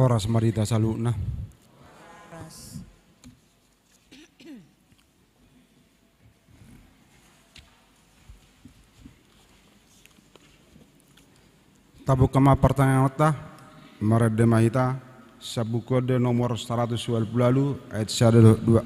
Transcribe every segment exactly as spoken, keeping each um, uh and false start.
Horas ma di hita saluhutna. Tabuka ma partangiangonta, marende ma hita, sian Buku Ende nomor saratus ualu pulu ualu, ayat sada dohot dua.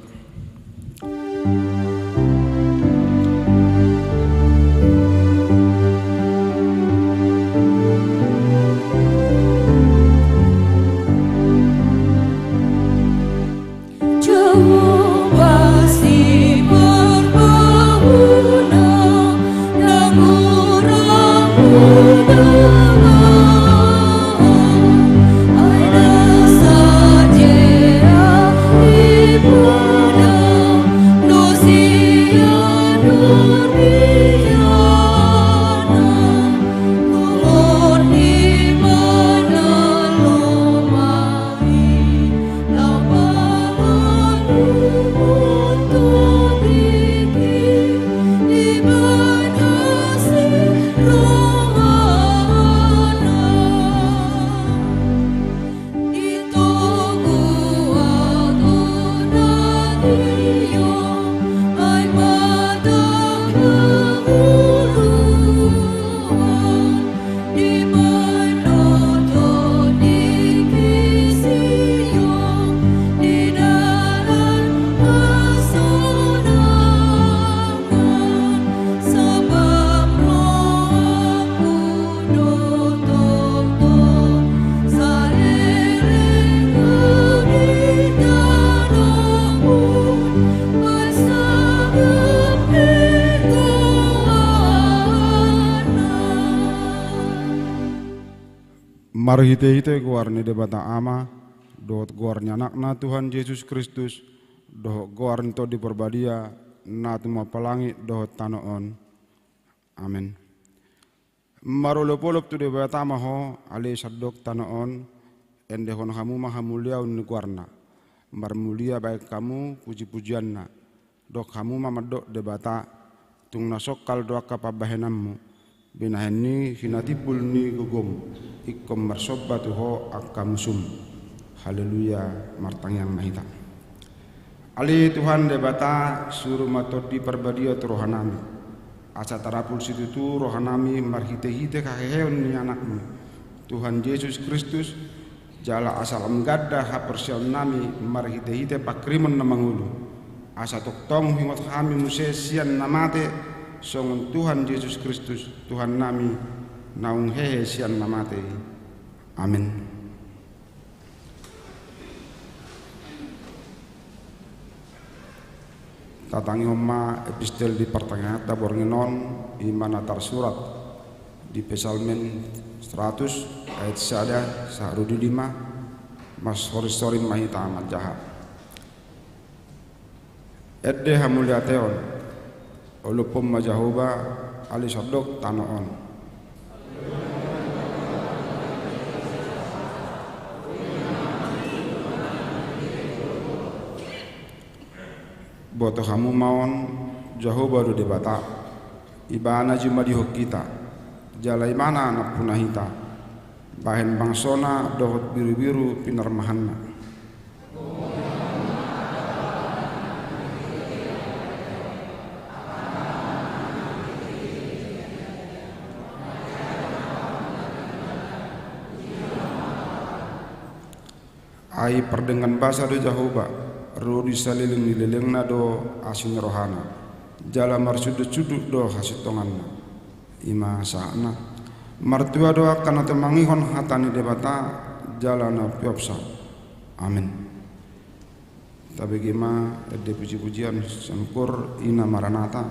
Marhitehite goar ni Debata Ama, dohot goar ni Anakna Tuhan Jesus Kristus, dohot goar ni Tondi Parbadia, na tumompa langit dohot tano on. Amen. Marolopolop tu Debata ma ho, ale sandok tano on, endehon hamu ma hamuliaon ni goarna. Marmulia bahen hamu pujipujianna. Dok hamu ma mandok Debata, tung na songkal do angka pambahenanmu, binahen ni hinatimbul ni gogomu, ingkon marsomba tu ho angka musum. Haleluya, martangiang ma hita. Ale Tuhan Debata, suru ma Tondi Parbadia tu rohanami, asa tarapul situtu rohanami marhitehite haheheon ni Anakmu, Tuhan Jesus Kristus, jala asa lam ganda haporseaonnami marhitehite pangkirimon na mangolu, asa tongtong huingot hami muse sian na mate, songon Tuhan Jesus Kristus, Tuhannami, naung hehe sian na mate i. Amen. Tatangihon ma epistel di partangianganta borngin on, i ma na tarsurat di Psalmen seratus ayat sada sahat ro di lima, marsorinsorin ma hita manjaha. Ende hamuliateon, olophon ma Jahowa, ale sandok tano on. Boto hamu ma on, Jahowa do Debata, Ibana jumadihon hita, jala Ibana nampuna hita, bahen bangsona dohot birubiru pinarmahanna. Ai pardenggan basa do Jahowa, ro di saleleng ni lelengna do asi ni rohana, jala marsundutsundut do hasintonganna. I ma sahatna. Martua do angka na tumangihon hata ni Debata, jala na umpeopsa. Amen. Tabege ma ende pujipujian sian Koor, Ina Maranatha.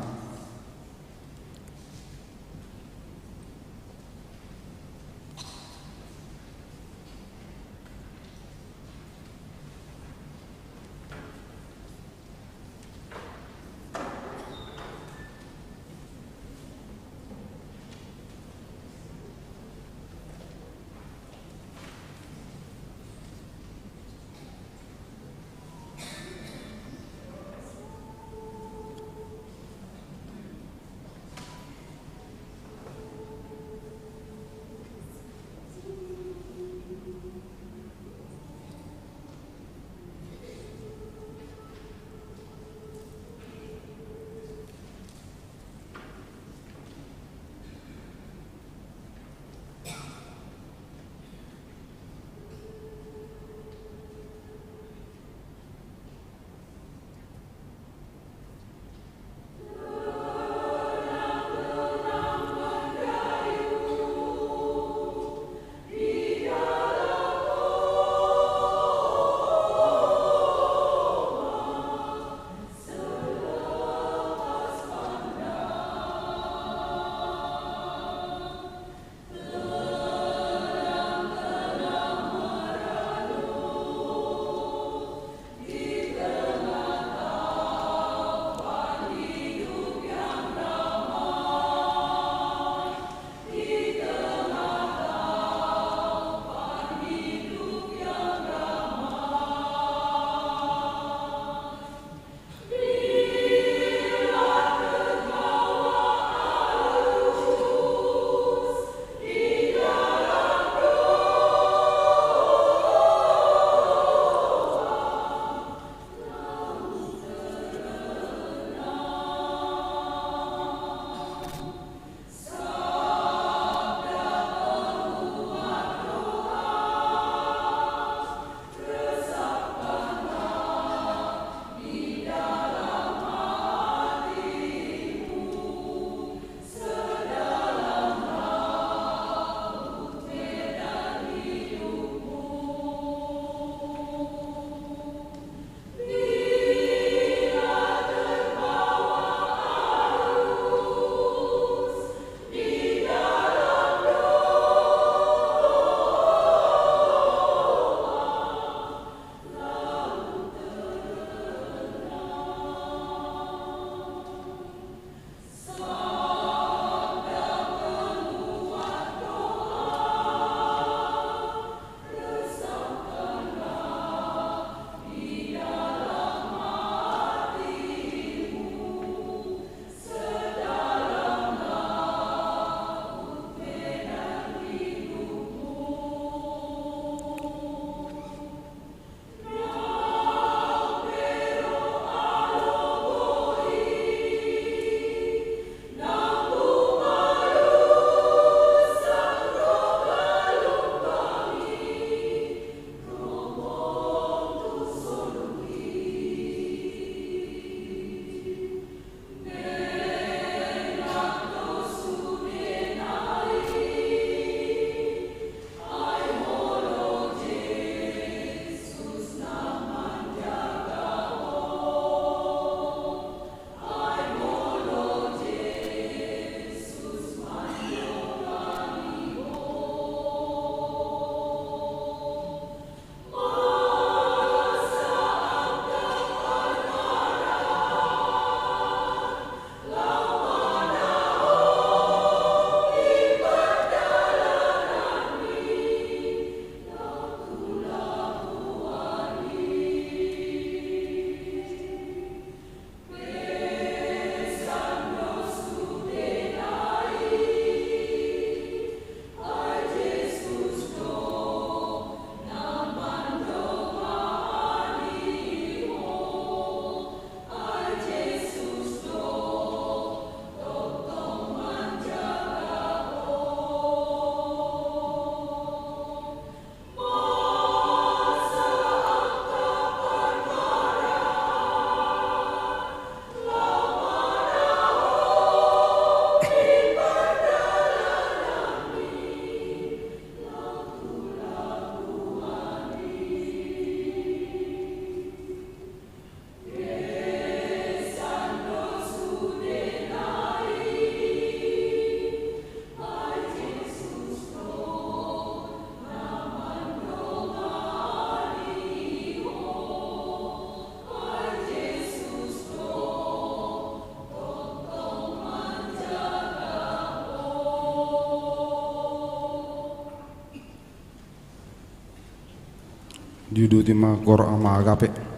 Diuduti ma Gor Ama Agape.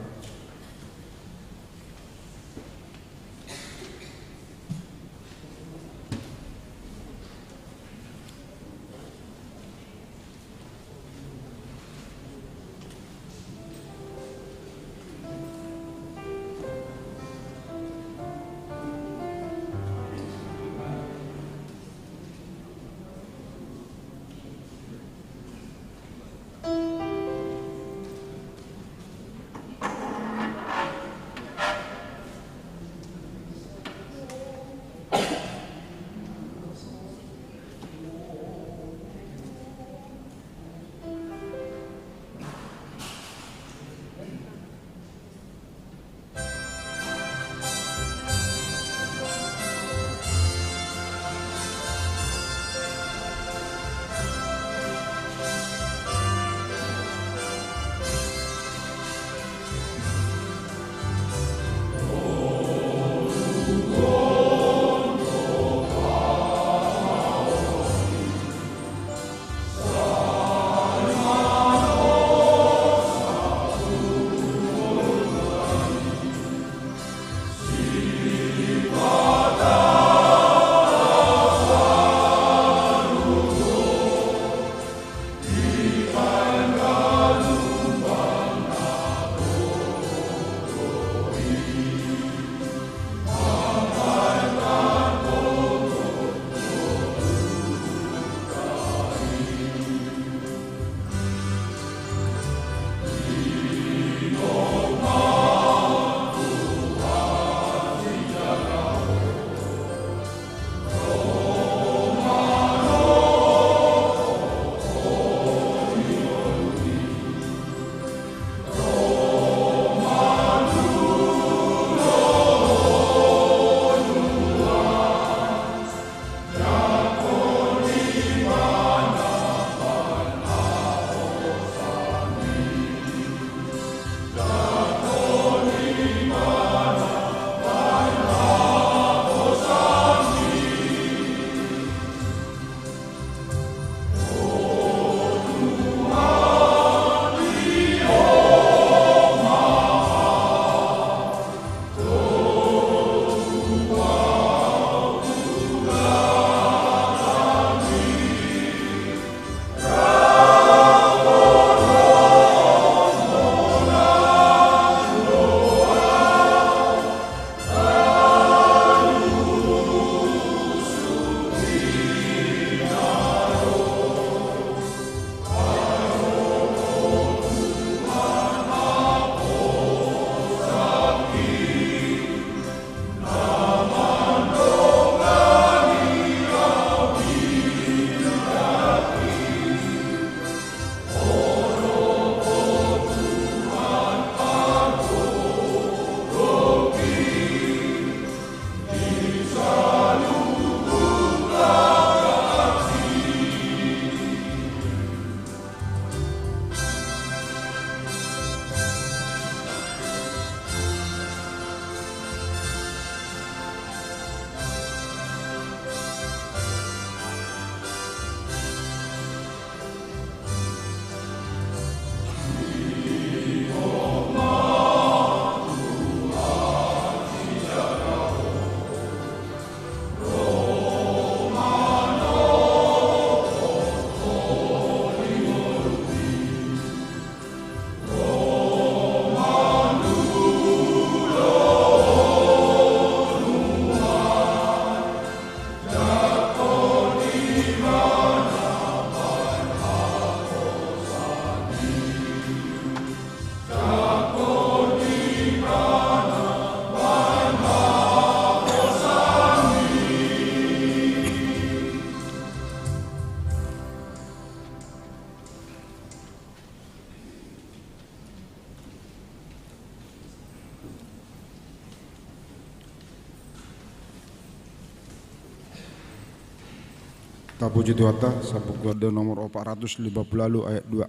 Tapuji Tuhanta, Sabbuku Ende nomor opat ratus lima puluh ualu ayat dua.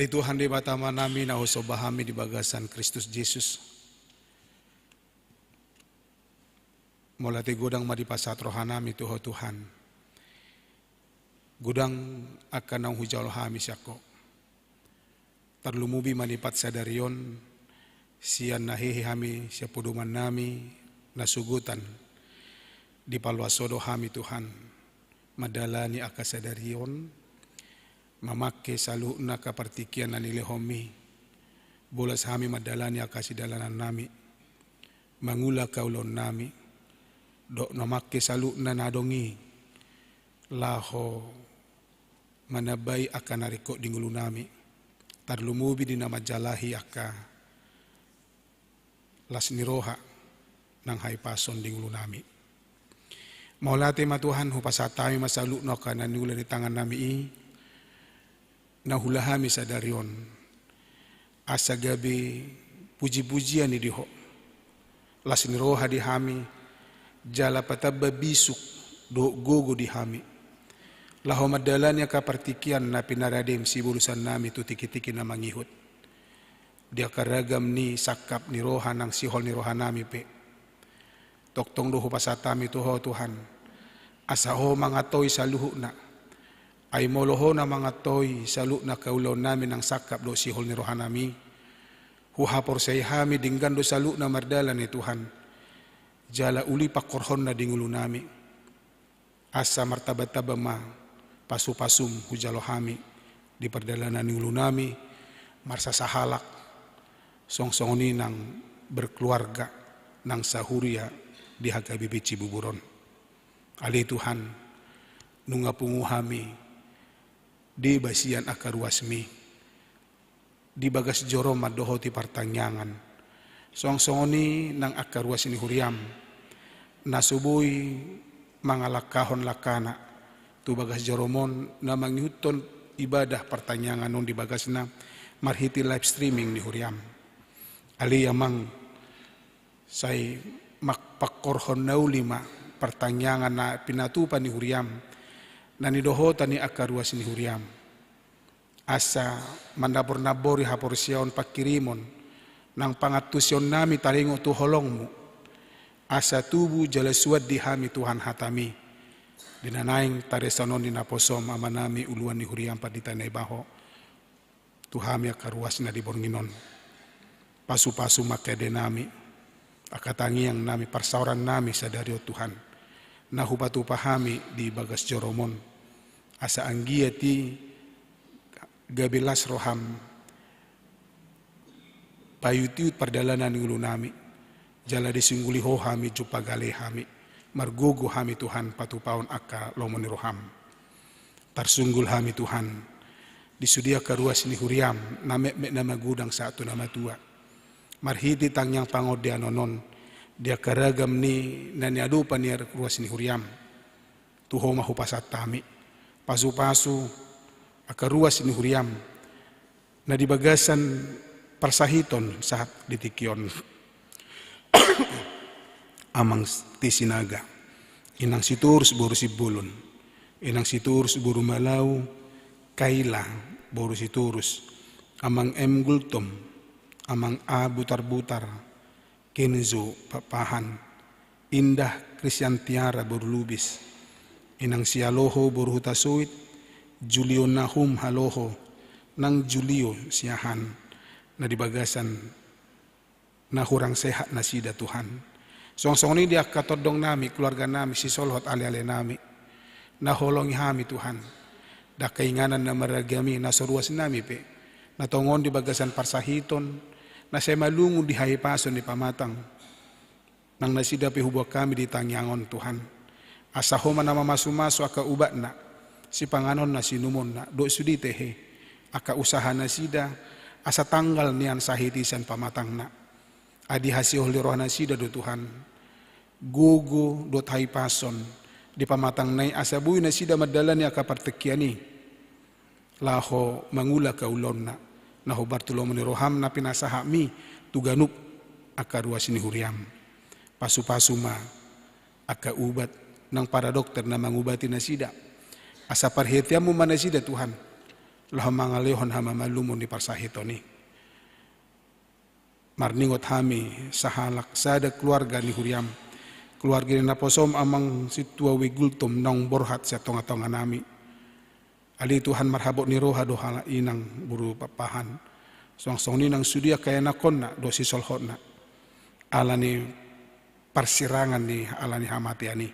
Tuhan Debata Amanami, na husomba hami di bagasan Kristus Jesus. Mauliate godang ma dipasahat rohanami tu Ho Tuhan. Godang angka naung hujalo hami sian Ho. Tarlumobi manipat sadari on, sian na hehe hami sian podomannami na sogot an, dipaluas Ho do hami Tuhan, mandalani angka sadari on, mamangke saluhutna angka partingkian na nilehonmi. Bolas hami mandalani angka sidalanannami, mangula angka ulaonnami, dohot mamangke saluhutna na adong i, laho manambai angka na ringkot di ngolunami, tarlumobi di na manjalahi angka las ni roha nang hahipason di ngolunami. Mauliate ma Tuhan, hupasahat hami ma saluhutna angka na niula ni tangannami i, na huula hami sadari on, asa gabe pujipujian i di Ho, las ni roha di hami, jala patamba bisuk dohot gogo di hami, laho mandalani angka partingkian na pinaradem sibolusannami tu tingki-tingki na mangihut, di angka ragam ni sangkap ni roha nang sihol ni rohanami pe. Tongtong do hupasahat hami tu Ho Tuhan, asa Ho mangatoi saluhutna. Ai molo Ho na mangatoi saluhutna angka ulaonnami nang sangkap dohot sihol ni rohanami, huhaporseai hami denggan do saluhutna mardalan i Tuhan, jala uli pangkorhonna di ngolunami. Asa martamba-tamba ma pasu-pasum hujalo hami di pardalanan ni ngolunami, marsasahalak, songon-songon i nang berkeluarga, nang sahuria di H K B P Cibubur on. Ale Tuhan, nunga pungu hami deba sian angka ruasmi, di bagas joro mandohoti partangiangan. Songon-songon i nang angka ruas ni huriam, na so boi mangalangkahon langkana tu bagas jorom on, na mangihuthon ibadah partangiangan on di bagasna, marhite live streaming ni huriam. Ale Amang, sai mangkorhon na uli ma partangiangan na pinatupa ni huriam, na nidohotan ni angka ruas ni huriam. Asa mandambor-dambori haporseaon pangkirimon, nang pangantusionnami taringot tu holongmu, asa tubu jala suan di hami Tuhan hatami, di na naeng taresonon ni naposom amanami uluan ni huriam Pandita Naibaho, tu hami angka ruas na di borngin on. Pasu-pasu ma angka edenami, angka tangiangnami, parsaorannami sadari on Tuhan, na hupatupa hami di bagas jorom on, asa anggiat i gabe las roham, paiut-iut pardalanan ni ngolunami, jala disungguli Ho hami, jumpang gale hami, margogo hami Tuhan patupahon angka lomo ni roham. Tarsunggul hami Tuhan, di sude angka ruas ni huriam, na metmet na magodang sahat tu na matua. Marhite tangiang pangondianon on, di angka ragam ni na niadopan ni ruas ni huriam, tu Ho ma hupasahat hami. Pasu-pasu angka ruas ni huriam, na di bagasan parsahiton sahat di tingki on. Amang T. Sinaga, Inang Sitorus boru Simbolon, Inang Sitorus boru Malau, Kaila boru Sitorus, Amang M. Gultom, Amang A. Butarbutar, Kenzo Pakpahan, Indah Kristiantiara boru Lubis, Inang Sialoho boru Hutasoit, Julio Nahum Haloho, nang Julio Siahaan, na di bagasan na hurang sehat nasida Tuhan. Songon-songon i di angka tondongnami, keluarganami, sisolhot ale-alenami, na holongi hami Tuhan, di angka inganan na marragam i, na so ruasnami pe, na tongon di bagasan parsahiton, na sai malungun di hahipason ni pamatang. Nang nasida pe huboan hami di tangiang on Tuhan. Asa Ho ma na mamasu-masu angka ubatna, sipanganonna, siinumonna, dohot sude tehe, angka usaha nasida, asa tanggal nian sahit i sian pamatangna. Ai dihasihol ni roha nasida do Tuhan gogo dohot hahipason di pamatangna i, asa boi nasida mandalani angka partingkian i laho mangula angka ulaonna, na hombar tu lomo ni roham na pinasahatmi tu ganup angka ruas ni huriam. Pasu-pasu ma angka ubat nang para dokter na mangubati nasida. Asa parhiteanmu ma nasida Tuhan, laho mangalehon hamamalumon ni parsahiton i. Marningot hami sahalak sada keluarga ni huriam, keluarga ni naposom amang sintua Wigultom naung borhat sian tongatonganami. Ale Tuhan, marhabot ni roha do halak i nang boru Pakpahan. Suang songon i nang sude angka ianakhonna dohot sisolhotna ala ni parsirangan ni, ala ni hamatean i.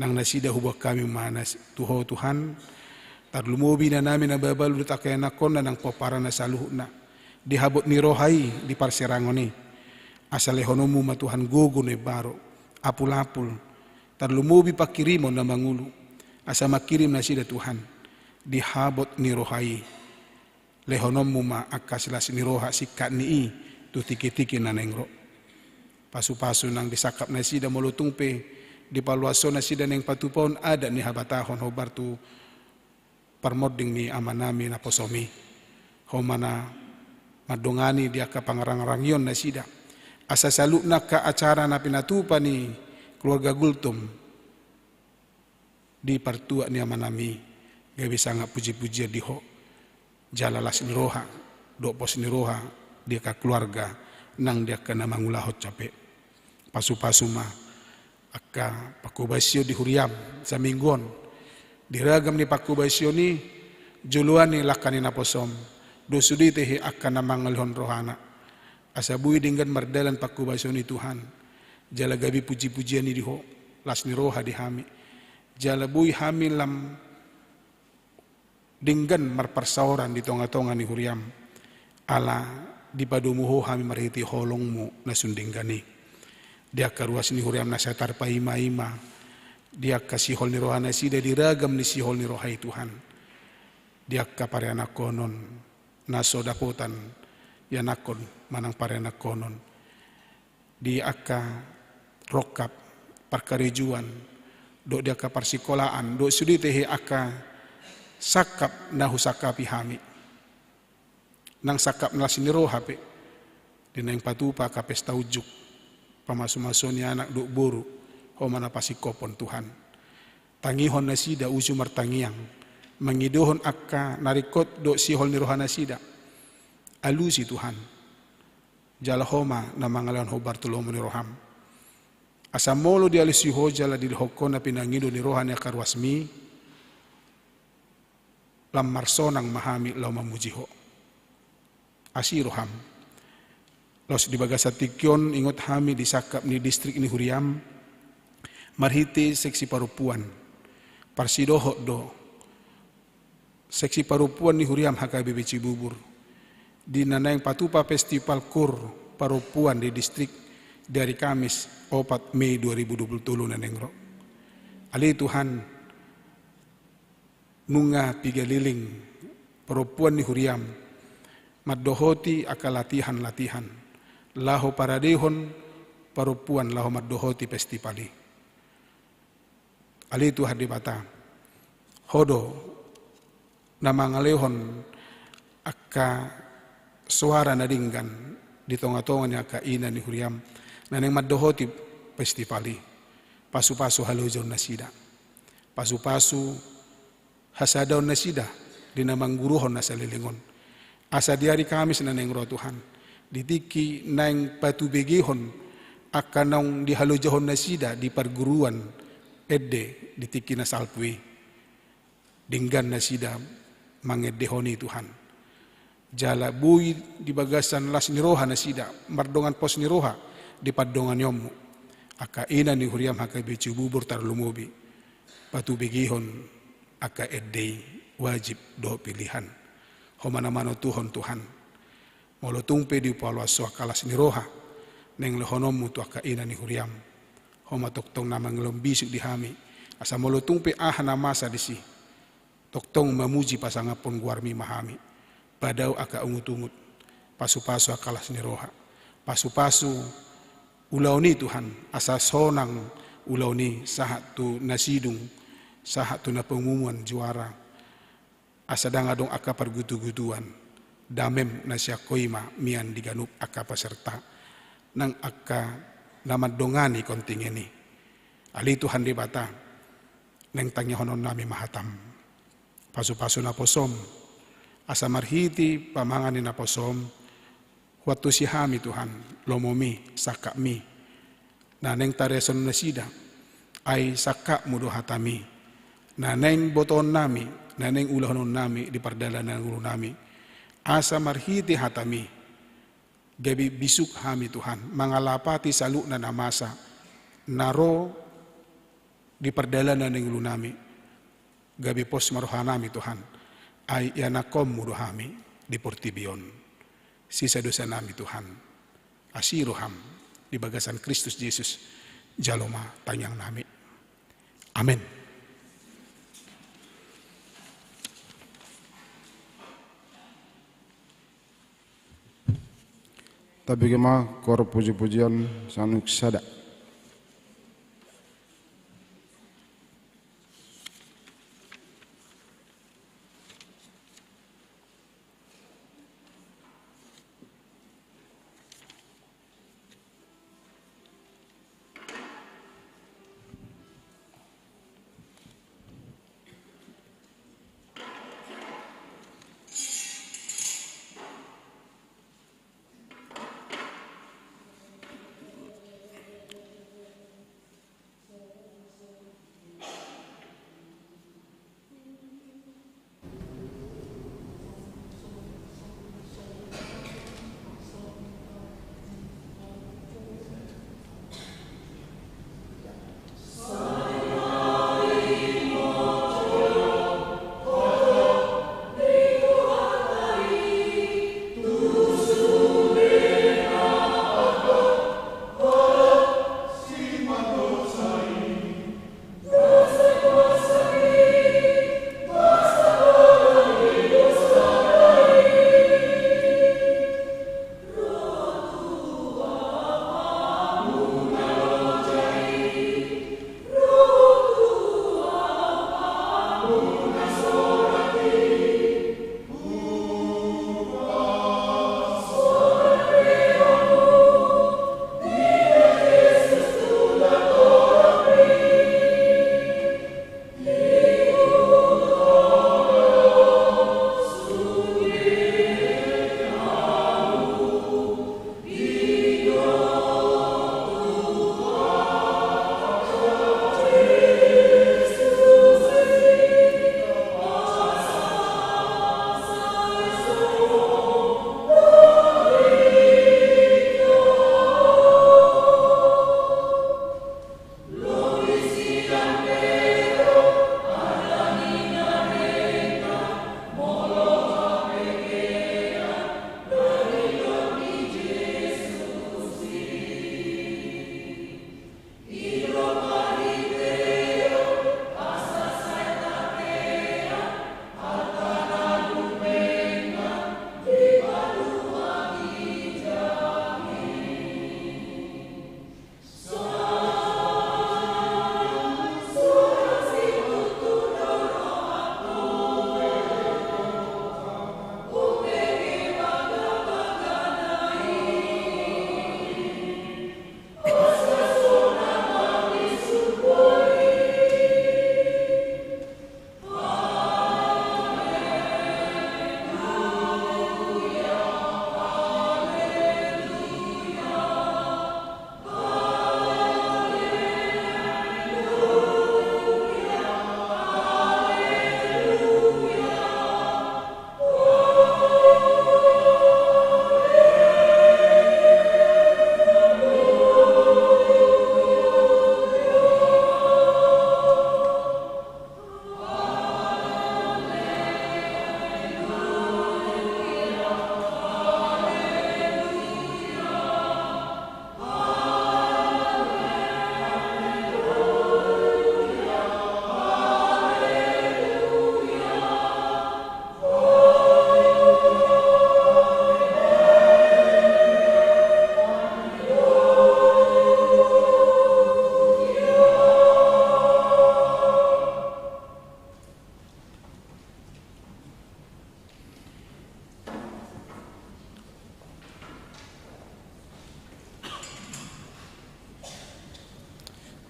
Nang nasida huboan hami ma nas-, tu Ho Tuhan, tarlumobi inanami na babalu dohot angka ianakhonna nang pomparanna saluhutna. Di habot ni roha i di parsirangon i, asa lehononmu ma Tuhan gogo na imbaru, apulapul, tarlumobi pangkirimon na mangolu, asa mangkirim nasida Tuhan. Di habot ni roha i, lehononmu ma angka silas ni roha singkat ni i tu tingkitingki na naeng ro. Pasupasu nang di sangkap nasida molo tung pe dipaluas Ho nasida naeng patupaon adat ni habatahon hombar tu parmonding ni amanami naposom i. Ho ma na mandongani di angka pangarangrangion nasida, asa saluhutna angka acara na pinatupa ni keluarga Gultom di partuat ni amanami gabe sangap pujipujian di Ho, jala las ni roha dohot pos ni roha di angka keluarga nang di angka na mangulahon hape. Pasupasu ma angka pangkobasion di huriam saminggu on. Di ragam ni pangkobasion i, joloan ni langka ni naposom, dohot sude tahe angka na mangalehon rohana, asa boi denggan mardalan pangkobasion i Tuhan. Jala gabe pujipujian i di Ho, las ni roha di hami. Jala boi hami lam denggan marparsaoran di tongatonga ni huriam. Ala dipadomu Ho hami marhite holongmu na sun denggan i. Di angka ruas ni huriam na sai tarpaimaima, di angka sihol ni roha nasida di ragam ni sihol ni roha i Tuhan. Di angka parianakhonon na so dapotan ianakhon manang parianakhonon, di angka rongkap parkarejoan, dohot di angka parsikolaan, dohot sude tahe angka sangkap na husangkapi hami. Nang sangkap na las ni roha pe, di naeng patupa angka pesta unjuk pamasumasuon ni anak dohot boru, Ho ma na pasingkophon Tuhan. Tangihon nasida uju martangiang, mangidohon angka na ringkot dohot sihol ni roha nasida. Alusi Tuhan. Jala Ho ma na mangalehon hombar tu lomo ni roham. Asa molo dialusi Ho jala dilehon Ho na pinangido ni roha ni angka ruasmi, lam marsonang ma hami laho mamuji Ho. Asi roham. Laos di bagasan tingki on ingot hami di sangkap ni distrik ni huriam, marhite seksi parompuan. Parsidohot do seksi parompuan ni huriam H K B P Cibubur di na naeng patupa festival kur parompuan di distrik di ari Kamis opat Mei dua ribu dua puluh tolu na naeng ro. Ale Tuhan, nunga piga leleng parompuan ni huriam mandohoti angka latihan-latihan laho paradehon parompuan laho mandohoti festival i. Ale Tuhan Debata, Ho do na mangalehon angka soara na denggan di tongatonga ni angka ina ni huriam na naeng mandohoti festival i. Pasupasu halojaon nasida. Pasupasu hasadaon nasida di na mangguruhon na saleleng on. Asa di ari Kamis na naeng ro Tuhan, di tingki naeng patubegehon angka naung dihalojahon nasida di parguruan ende di tingki na salpu i, denggan nasida mangendehon i Tuhan. Jala boi di bagasan las ni roha nasida mardongan pos ni roha di pandonganionmu. Angka ina ni huriam H K B P Cibubur tarlumobi patubegehon angka ende i wajib dohot pilihan. Ho ma na manontuhon Tuhan. Molo tung pe dipaluas Ho angka las ni roha naeng lehononmu tu angka ina ni huriam, Ho ma tongtong na mangalehon bisuk di hami. Asa molo tung pe aha na masa disi, tongtong mamuji pasangaphon goarmi ma hami. Padao angka ungutungut, pasupasu angka las ni roha, pasupasu ulaon i Tuhan, asa sonang ulaon i sahat tu na sidung, sahat tu na pengumuman juara, asa ndang adong angka pargutugutuan. Damem na sian Ho i ma mian di ganup angka peserta nang angka na mandongani kontingen i. Ale Tuhan Debata, naeng tangihononnami ma hatam. Pasupasu naposom, Asa marhite pamangan ni naposoM, huantusi hami Tuhan, lomoMi, sangkapMi, na naeng tareson nasida, ai sangkapMu do hataMi, na naeng botoonnami, na naeng ulahononnami di pardalanan ngolunami. Asa marhite hataMi, gabe bisuk hami Tuhan, mangalapati saluhutna na masa, na ro di pardalanan ni ngolunami, gabe pos ma rohanami Tuhan, ai ianakkonMu do hami di portibi on. Sesa dosanami Tuhan, asi rohaM di bagasan Kristus Jesus, jalo ma tangiangnami. Amen. Tabege ma koor pujipujian sanuk sada.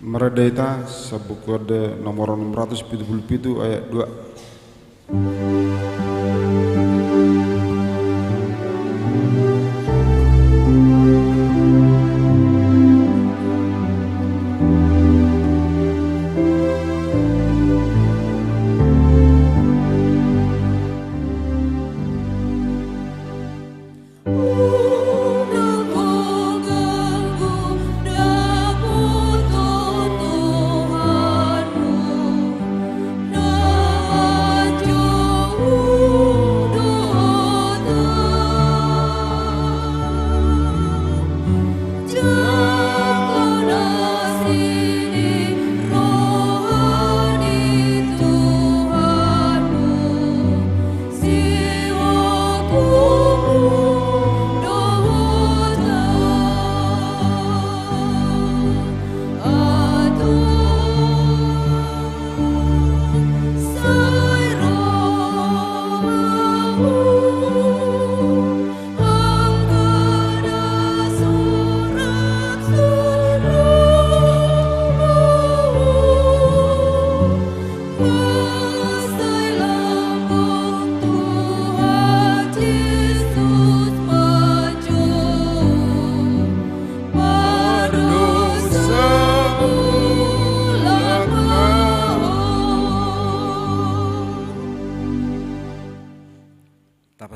Marende hita, Sabbuku Ende nomor enam ratus pitu puluh pitu ayat dua.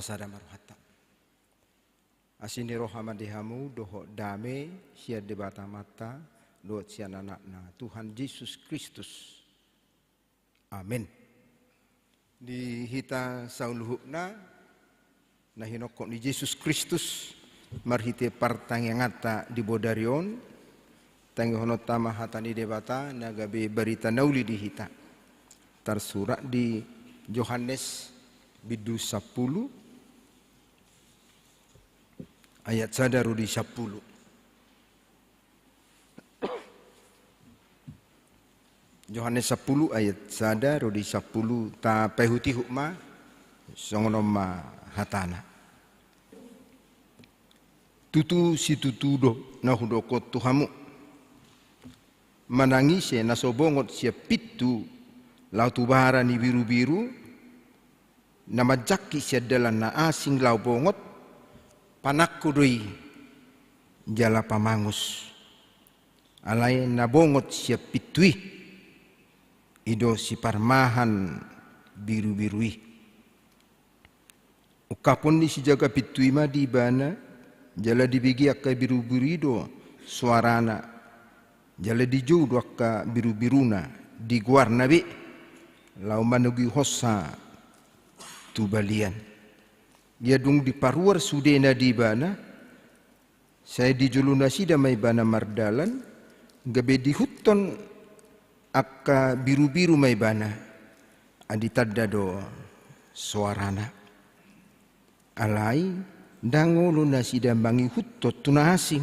Sada ma rohanta. Asi ni roha ma di hamu dohot dame sian Debata Amanta dohot sian Anakna Tuhan Jesus Kristus. Amen. Di hita saluhutna na hinophop ni Jesus Kristus marhite partangianganta di bodari on, tangihononta ma hata ni Debata na gabe barita na uli di hita. Tarsurat di Johannes bindu sampulu ayat sada ro di sampulu. Johannes sampulu ayat sada ro di sampulu, tapaihutihut ma, songon on ma hatana. Tutu situtu do na hudok on tu hamu. Manang ise na so bongot sian pintu laho tu bara ni birubiru, na manjangkit sian dalan na asing laho bongot, panangko do i jala pamangus. Alai na bongot sian pintu i, i do siparmahan birubiru i. Ungkapon ni sijaga pintu i ma di ibana, jala dibege angka birubiru i do soarana, jala dijou do angka birubiruna di goarna be, laho manogihonsa tu balian. Ia dung diparuar sudena di ibana, sai di jolo nasida ma ibana mardalan, gabe diihuthon angka birubiru ma ibana, ai ditanda do soarana. Alai ndang olo nasida mangihuthon tu na asing,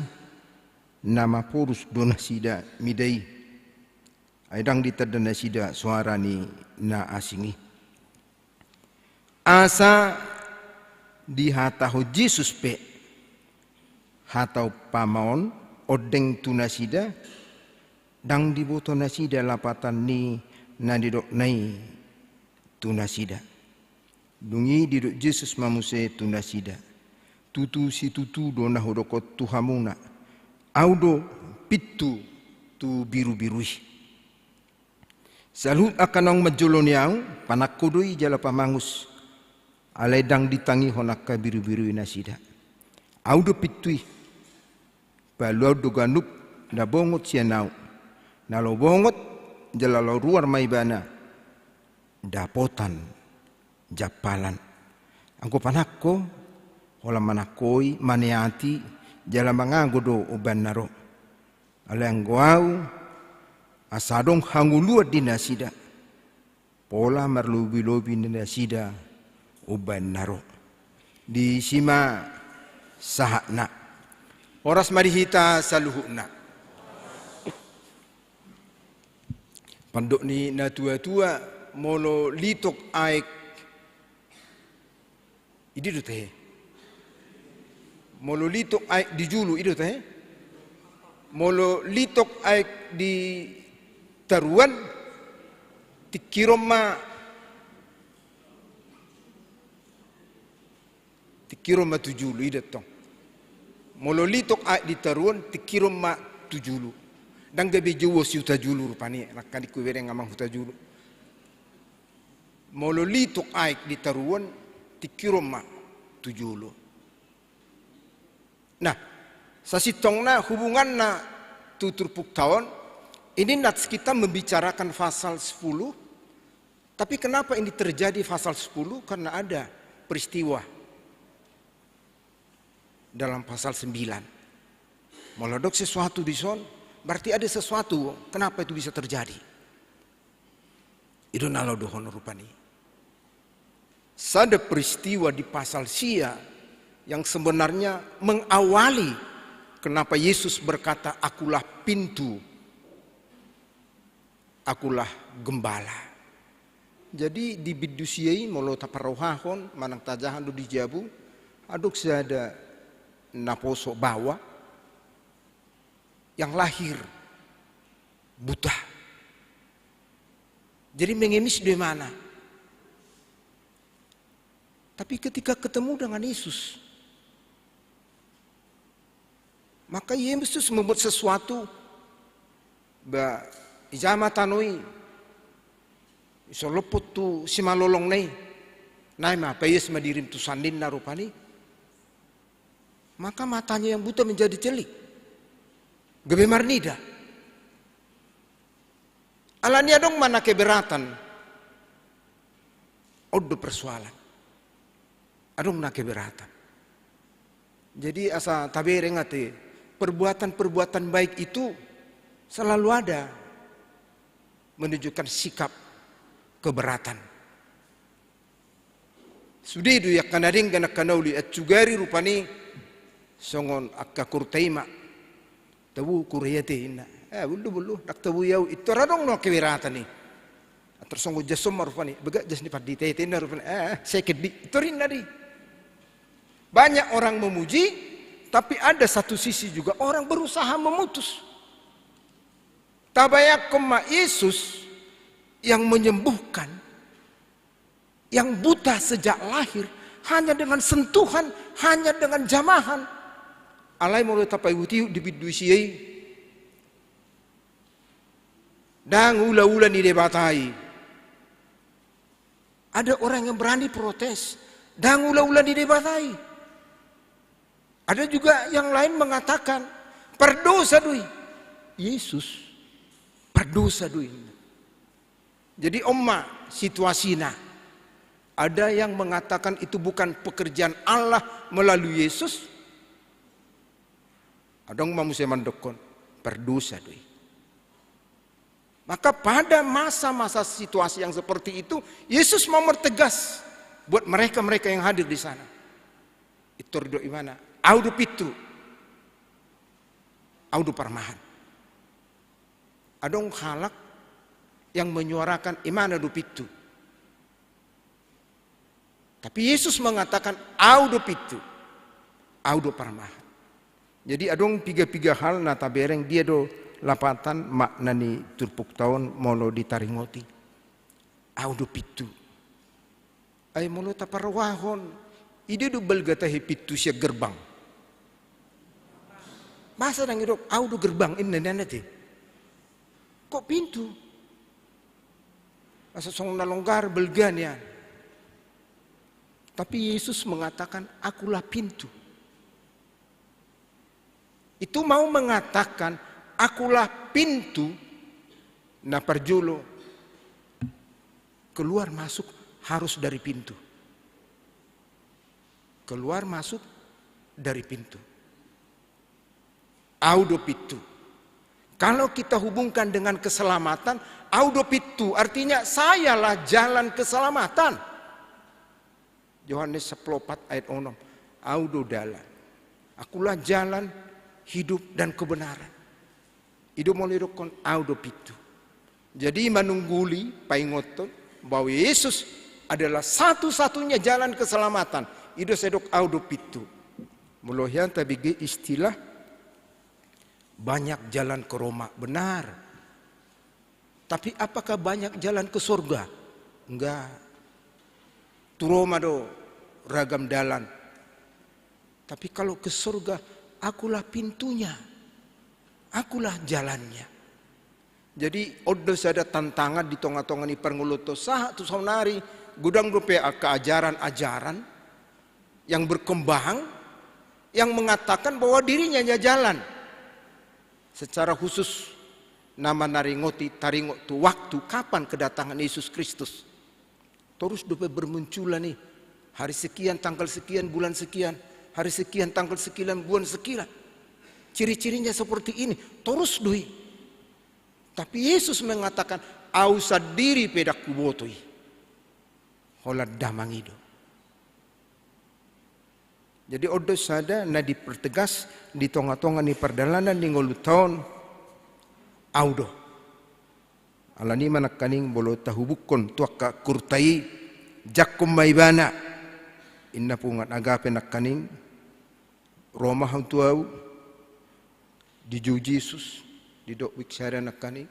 na maporus do nasida mida i. Ai ndang ditanda nasida soara ni na asing i. Asa dihatahon Jesus pe hata umpama on ondeng tu nasida, ndang diboto nasida lapatan ni na nidokna i tu nasida. Dung i didok Jesus ma muse tu nasida, tutu situtu do na hudok on tu hamuna, Ahu do pintu tu birubiru i. Saluhut angka naung manjoloi Ahu, panangko do i jala pamangus, alai ndang ditangihon angka birubiru i nasida. Ahu do pintu i, paluaon do ganup na bongot sian Ahu. Na laho bongot jala laho ruar ma ibana dapotan jampalan. Anggo panangko, holan manangkoi, maneati, jala mangago do umbahen na ro. Alai anggo Ahu, asa adong hangoluan di nasida, pola marlobilobi nasida umbahen na ro. Disi ma sahatna. Horas ma di hita saluhutna. Pandok ni natuatua, molo litok aek, i do tahe. Molo litok aek di julu, i do tahe. Molo litok aek di taruan, tingkiron ma, tingkiron ma tu julu, i do tong. Molo litok aek di taruan, tingkiron ma tu julu. Ndang gabe jouon si Hutajulu rupani, nangkaning hubereng amang Hutajulu. Molo litok aek di taruan, tingkiron ma tu julu. Nah, sasintongna hubunganna tu turpukta on, ini nats kita membicarakan pasal sepuluh, tapi kenapa ini terjadi pasal sepuluh? Karena ada peristiwa dalam pasal sembilan. Molo adong sesuatu dison, berarti ada sesuatu, kenapa itu bisa terjadi. I do na laho dohonon rupani. Sada peristiwa di pasal sia yang sebenarnya mengawali kenapa Yesus berkata, "Akulah pintu, Akulah gembala." Jadi di bindu sia i molo taparrohahon manang tajaha do di jabu, adong sada naposo baoa yang lahir buta. Jadi mengemis do imana. Tapi ketika ketemu dengan Yesus, maka Yesus membuat sesuatu, ba, ija ma tano i, ison lompot tu simalolongna i, Naeng ma, paias ma dirim tusan ninna rupani. Maka matanya yang buta menjadi celik. Gabe marnida. Alani adong ma na keberatan. On do persoalan. Adong na keberatan. Jadi asa tabereng ate, perbuatan-perbuatan baik itu selalu ada menunjukkan sikap keberatan. Sude do i angka na denggan angka na uli, ansugari rupani songon angka Kurta i ma. Tabo Kurta i ate inna. Eh, bulu, bulu, ndang tabo i au. Intor adong na keberatan i. Antar songon jas on ma rupani. Bega jas ni pandita i ate inna rupani. Eh, seket di. Intor inna di. Banyak orang memuji, tapi ada satu sisi juga orang berusaha memutus. Tabayangkon ma Yesus yang menyembuhkan yang buta sejak lahir hanya dengan sentuhan, hanya dengan jamahan. Alai molo tapaihut-ihut di bindu isi i, ndang ula-ula ni Debata i. Ada orang yang berani protes, ndang ula-ula ni Debata i. Ada juga yang lain mengatakan, pardosa do i. Yesus, pardosa do i. Jadi on ma situasina. Ada yang mengatakan itu bukan pekerjaan Allah melalui Yesus. Adong ma muse mandokkon, pardosa do i. Maka pada masa-masa situasi yang seperti itu, Yesus mau mempertegas buat mereka-mereka yang hadir di sana. Intor didok ibana, au do pintu. Au do parmahan. Adong halak yang menyuarakan, imana do pintu. Tapi Yesus mengatakan, au do pintu. Au do parmahan. Jadi adong piga-piga hal na tabereng, dia do lapatan makna ni turpukta on molo ditaringoti. Au do pintu. Ai molo taparrohahon, ida do balga tahe pintu sian gerbang. Masa ndang idok, au do gerbang, inna nian ate. Kok pintu? Asa songon na longgar balga nian. Tapi Yesus mengatakan, akulah pintu. Itu mau mengatakan, akulah pintu, na parjolo, keluar masuk harus dari pintu. Keluar masuk dari pintu. Au do pintu. Kalau kita hubungkan dengan keselamatan, au do pintu, artinya sayalah jalan keselamatan. Yohanes sampulu opat ayat onom. Au do dalan. Akulah jalan, hidup, dan kebenaran. I do molo idokkon au do pintu. Jadi manungguli paingothon bahwa Yesus adalah satu-satunya jalan keselamatan. I do sai didok au do pintu. Molo hian tabege istilah banyak jalan ke Roma. Benar. Tapi apakah banyak jalan ke surga? Enggak. Tu Roma do ragam dalan. Tapi kalau ke surga, akulah pintunya. Akulah jalannya. Jadi on do sada tantangan di tonga-tonga ni parngoluonta sahat tu saonari, godang dope angka ajaran-ajaran yang berkembang, yang mengatakan bahwa dirinya hanya jalan. Secara khusus, na manaringoti, taringot tu waktu kapan kedatangan Yesus Kristus. Torus dope bermunculan i, hari sekian, tanggal sekian, bulan sekian, hari sekian, tanggal sekian, bulan sekian. Ciri-cirinya seperti ini, torus do i. Tapi Yesus mengatakan, au sandiri pe ndang huboto i. Holan Damang i do. Jadi on do sada na dipertegas di tonga-tonga ni pardalanan ni ngolunta on, au do. Alani i ma nangkaning molo tahubungkon tu angka Kurta i, jangkon ma ibana. Inna punguan Agape nangkaning, ro ma hamu tu au, dijou Jesus, didok wik sada nangkaning.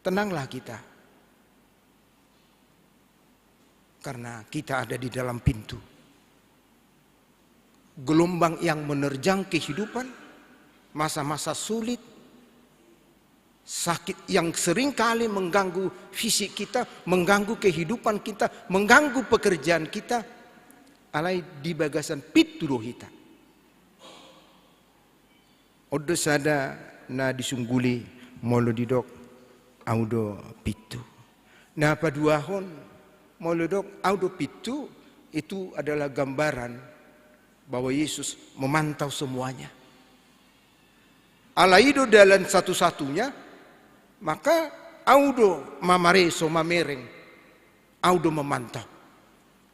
Tenanglah kita. Karena kita ada di dalam pintu. Gelombang yang menerjang kehidupan, masa-masa sulit, Sakit yang sering kali mengganggu fisik kita, mengganggu kehidupan kita, mengganggu pekerjaan kita, alai di bagasan pintu do hita. On do sada na disungguli molo didok au do pintu. Na paduahon, molo didok au do pintu, itu adalah gambaran bahwa Yesus memantau semuanya. Ala i do dalan satu-satunya, maka au do mamareso, mamereng, au do memantau.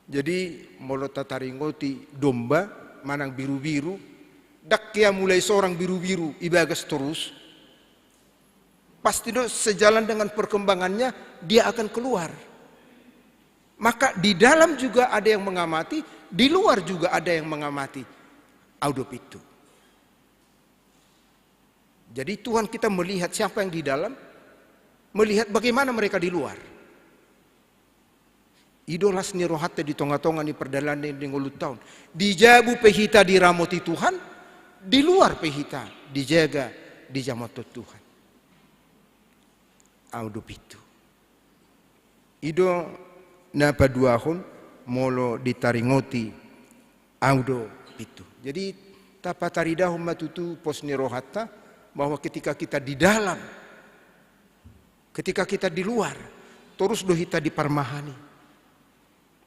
Jadi molo tataringoti domba manang biru-biru, ndang hea mulai sorang biru-biru ibagas torus, pasti do sejalan dengan perkembangannya dia akan keluar. Maka di dalam juga ada yang mengamati, di luar juga ada yang mengamati. Au do pintu. Jadi Tuhan kita melihat siapa yang di dalam, melihat bagaimana mereka di luar. I do las ni rohanta di tonga-tonga ni pardalanan ni ngolunta on. Di jabu pe hita diramoti Tuhan, di luar pe hita dijaga, dijamothon Tuhan. Au do pintu. I do na paduahon molo ditaringoti au do pintu. Jadi tapataridahon ma tutu pos ni rohanta bahwa ketika kita di dalam, ketika kita di luar, torus do hita diparmahani,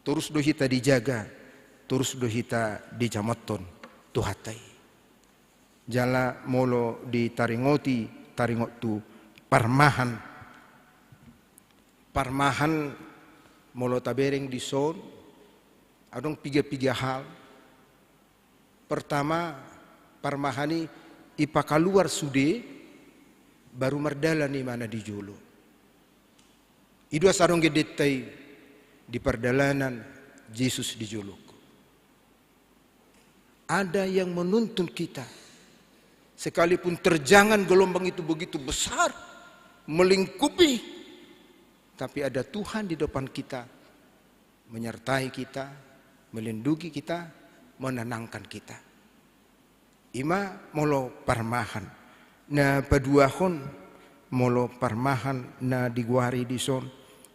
torus do hita dijaga, torus do hita dijamothon Tuhanta i. Jala molo ditaringoti, taringot tu parmahan. Parmahan molo tabereng dison, adong piga-piga hal. Pertama, parmahan i ipakaluar sude, baru mardalan imana di jolo. I do asa adong gedenta i di pardalanan Jesus di jolongku. Ada yang menuntun kita. Sekalipun terjangan gelombang itu begitu besar, melingkupi, tapi ada Tuhan di depan kita, menyertai kita, melindungi kita, menenangkan kita. I ma molo parmahan. Na paduahon molo parmahan na digoari dison,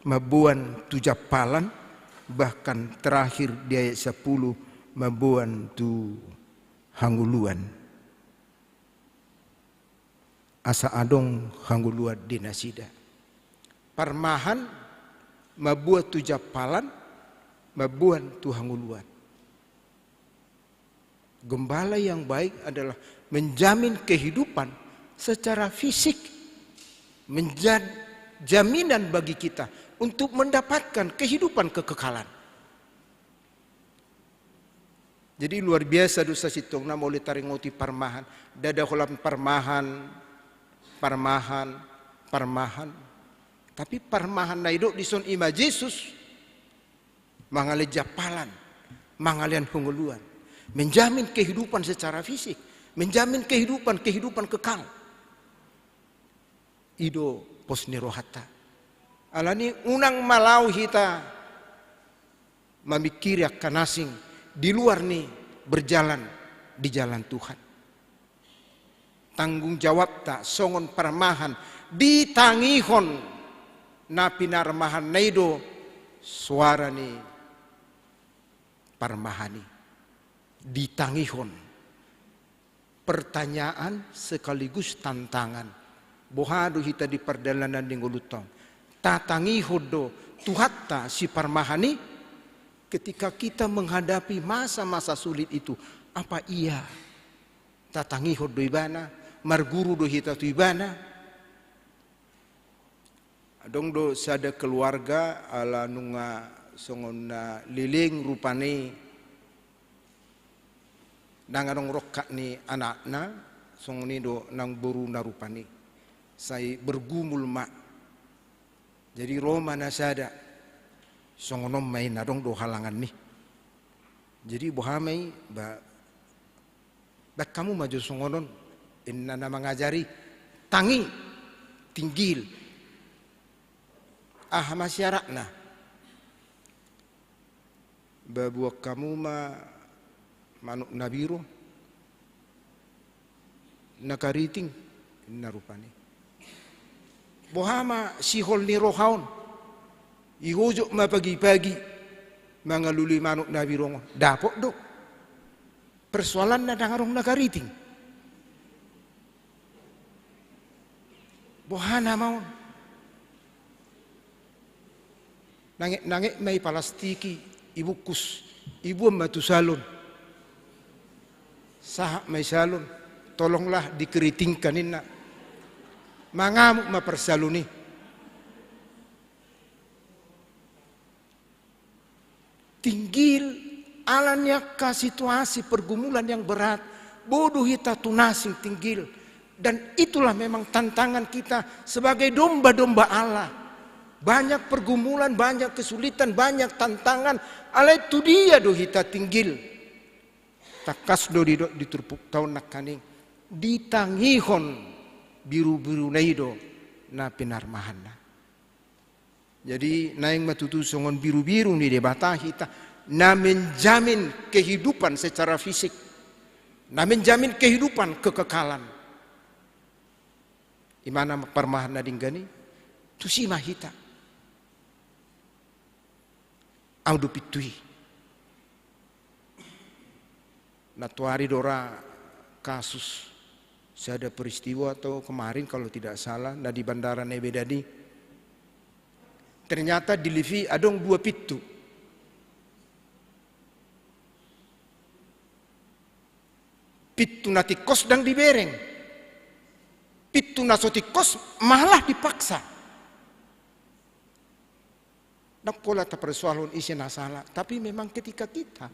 mamboan tu jampalan, bahkan terakhir di ayat sapuluh, mamboan tu hangoluan. Asa adong hangoluan di nasida. Parmahan mamboan tu jampalan, mamboan tu hangoluan. Gembala yang baik adalah menjamin kehidupan secara fisik, menjadi jaminan bagi kita untuk mendapatkan kehidupan kekekalan. Jadi luar biasa do sasintongna molo taringoti parmahan. Ndada holan parmahan, parmahan, parmahan. Tapi parmahan na didok dison i ma Jesus. Mangalean jampalan, mangalean hangoluan, menjamin kehidupan secara fisik, menjamin kehidupan, kehidupan kekal. I do pos ni rohanta. Alani unang ma laho hita mamingkiri angka na asing di luar ni berjalan di jalan Tuhan. Tanggung jawabta songon parmahan, ditangihon na pinarmahanna i do soara ni parmahan i. Ditangihon. Pertanyaan sekaligus tantangan. Boha do hita di pardalanan ni ngolunta on? Tatangihon do Tuhanta siparmahan i ketika kita menghadapi masa-masa sulit itu. Apa iya tatangihon do ibana, marguru do hita tu ibana. Adong do sada keluarga ala nunga songon na leleng rupani, nang adong rongkap ni anakna, songon i do nang boruna rupani. Sai bergumul ma. Jadi ro ma na sada, songon on ma i, na adong do halangan ni. Jadi boha ma i, ba, Baen hamu ma jo songon on, inna na mangajari, tangi, tinggil. Aha ma syaratna? Ba buat hamu ma manuk na biro, na kariting, inna rupani. Boha ma sihol ni roha on? Ihojok ma pagi-pagi mangalului manuk na birongon. Dapot do. Persoalanna ndang adong na gariting. Boha nama on? Nanget-nanget ma ipalastiki, ibungkus, ibuan ma tu salon. Sahat ma i salon, tolonglah dikeritingkan ninna. Mangamuk ma parsalon i. Tinggil, ala ni angka situasi pergumulan yang berat, boi do hita tu na asing tinggil. Dan itulah memang tantangan kita sebagai domba-domba Allah. Banyak pergumulan, banyak kesulitan, banyak tantangan. Alai tu dia do hita tinggil? Tangkas do didok di turpukta on nangkaning, ditangihon biru-biruna i do na pinarmahanna. Jadi naeng ma tutu songon biru-biru ni Debata hita, na menjamin kehidupan secara fisik, na menjamin kehidupan kekekalan. Imana parmahan na denggan i, tusi ma hita. Au do pintu i. Nantoari do ra kasus sada peristiwa atau kemarin kalau tidak salah, na di Bandara Namedan i. Ternyata di lift i adong dua pintu. Pintu na tingkos ndang dibereng. Pintu na so tingkos malah dipaksa. Ndang pola taparsoalhon ise na sala, tapi memang ketika kita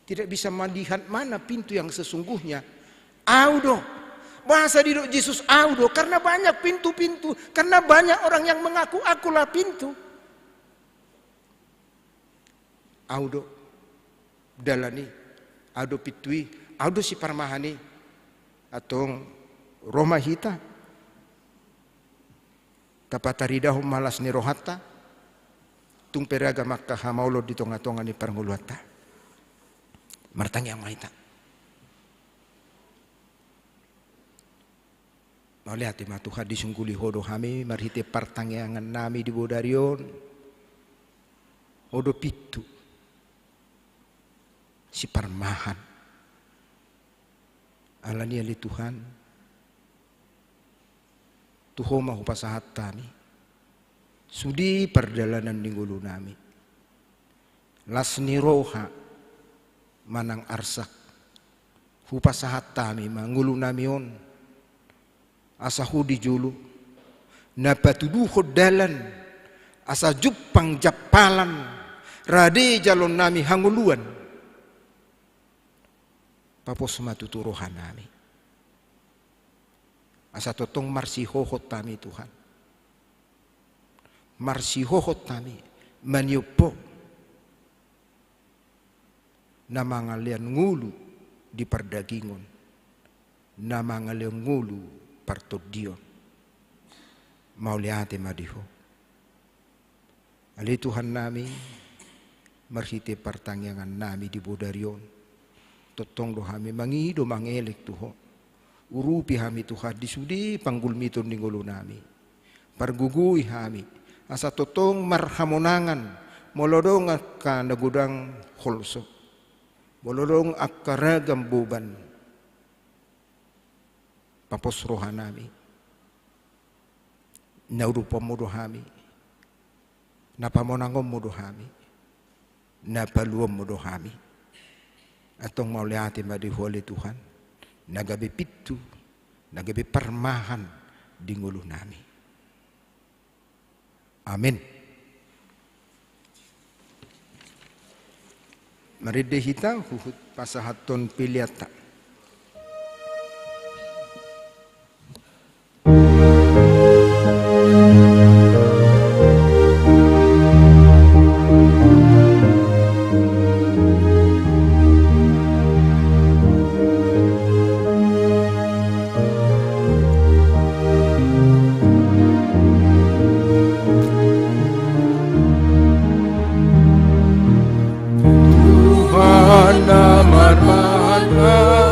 tidak bisa melihat mana pintu yang sesungguhnya, au do. Boasa didok Jesus au do? Karena banyak pintu-pintu, karena banyak orang yang mengaku akulah pintu. Au do dalan i, au do pintu i, au do siparmahan i. Antong ro ma hita, tapataridahon ma las ni rohanta, tung pe ragam angka hamaolon di tonga-tonga ni parngoluanta. Martangiang ma hita. Mauliate ma Tuhan, disungguli Ho do hami marhite partangiangan nami di bodari on. Ho do pintu siparmahan. Alani i ale Tuhan, tu Ho ma hupasahat hami sude pardalanan ni ngolu nami. Las ni roha manang arsak, hupasahat hami ma ngolu nami on, asa Ho di jolo, na patuduhon dalan, asa jumpang jampalan, rade jaloon nami hangoluan. Papos ma tutu roha nami. Asa tongtong marsihohot hami Tuhan. Marsihohot hami maniop Ho. Na mangalean ngolu di pardagingon. Na mangalean ngolu partondion. Mauliate ma di Ho. Ale Tuhan nami, marhite partangiangan nami di bodari on, tongtong do hami mangido mangelek tu Ho. Urupi hami Tuhan di sude panggulmiton ni ngolu nami. Pargogoi hami, asa tongtong marhamonangan, molo adong angka na godang holso, molo adong angka ragam boban. Papos roha nami. Na uruponmu do hami, na pamonangonmu do hami, na paluonmu do hami. Antong mauliate ma di Ho ale Tuhan, na gabe pintu, na gabe parmahan di ngolu nami. Amen. Marende hita huhut pasahathon peleanta. Tuhan na marmata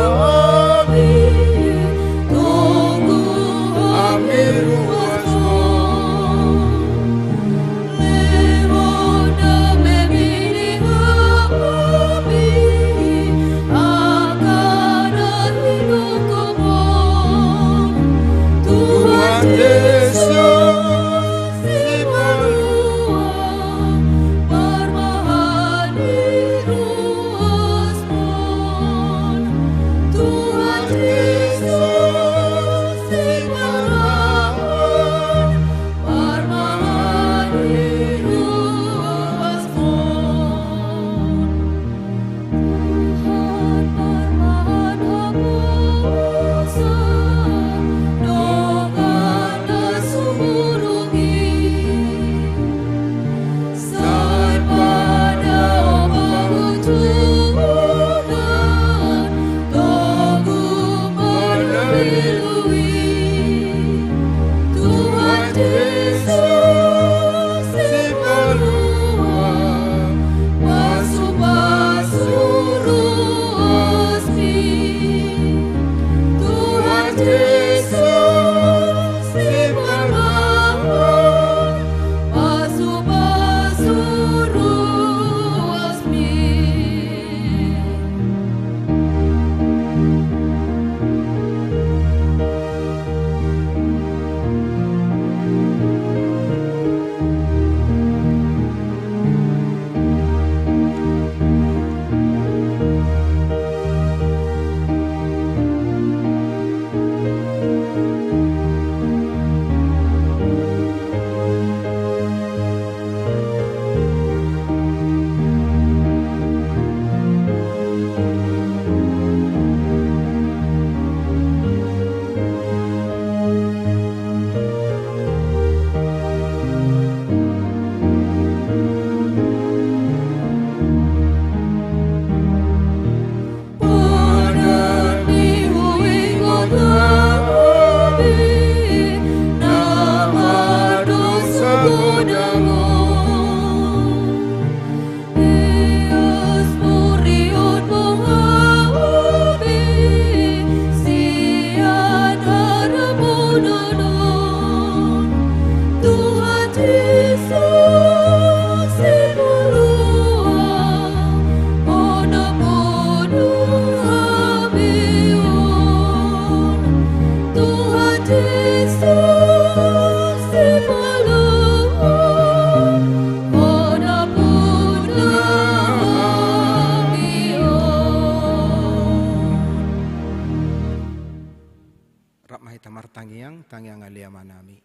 Tangiang, tangiang ale Amanami.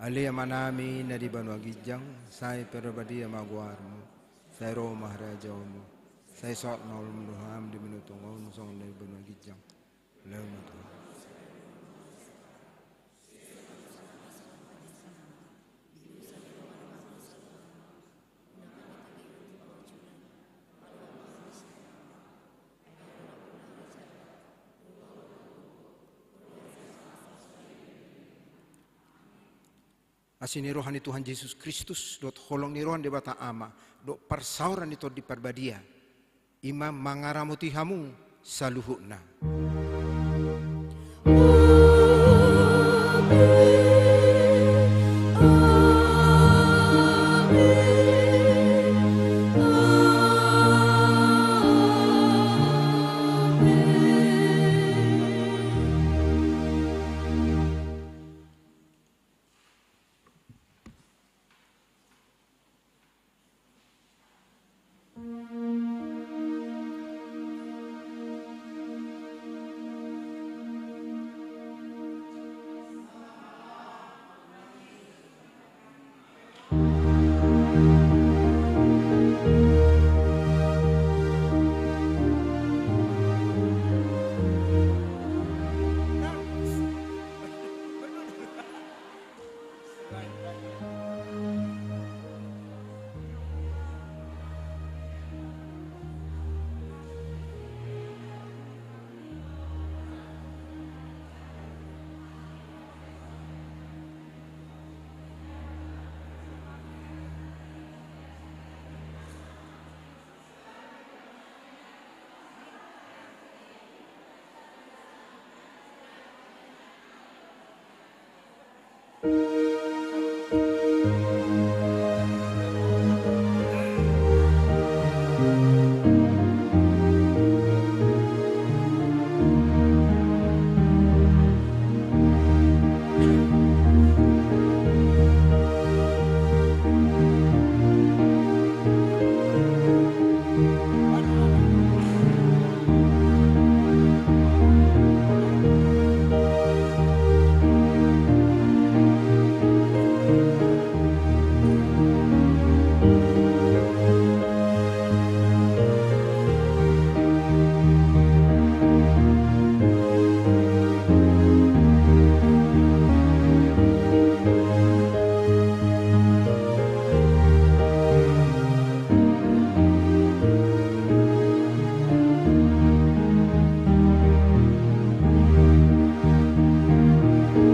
Ale Amanami na di banua ginjang, sai parbadia ma goarmu, sai ro ma harajaonmu, sai saut ma holom ni roham di banua tonga on songon na di banua ginjang. Laho ma Tuhan. Asi ni roha ni Tuhan Jesus Kristus, dohot holong ni roha ni Debata Ama, dohot parsaoran ni Tondi Parbadia, i ma mangaramoti hamu saluhutna.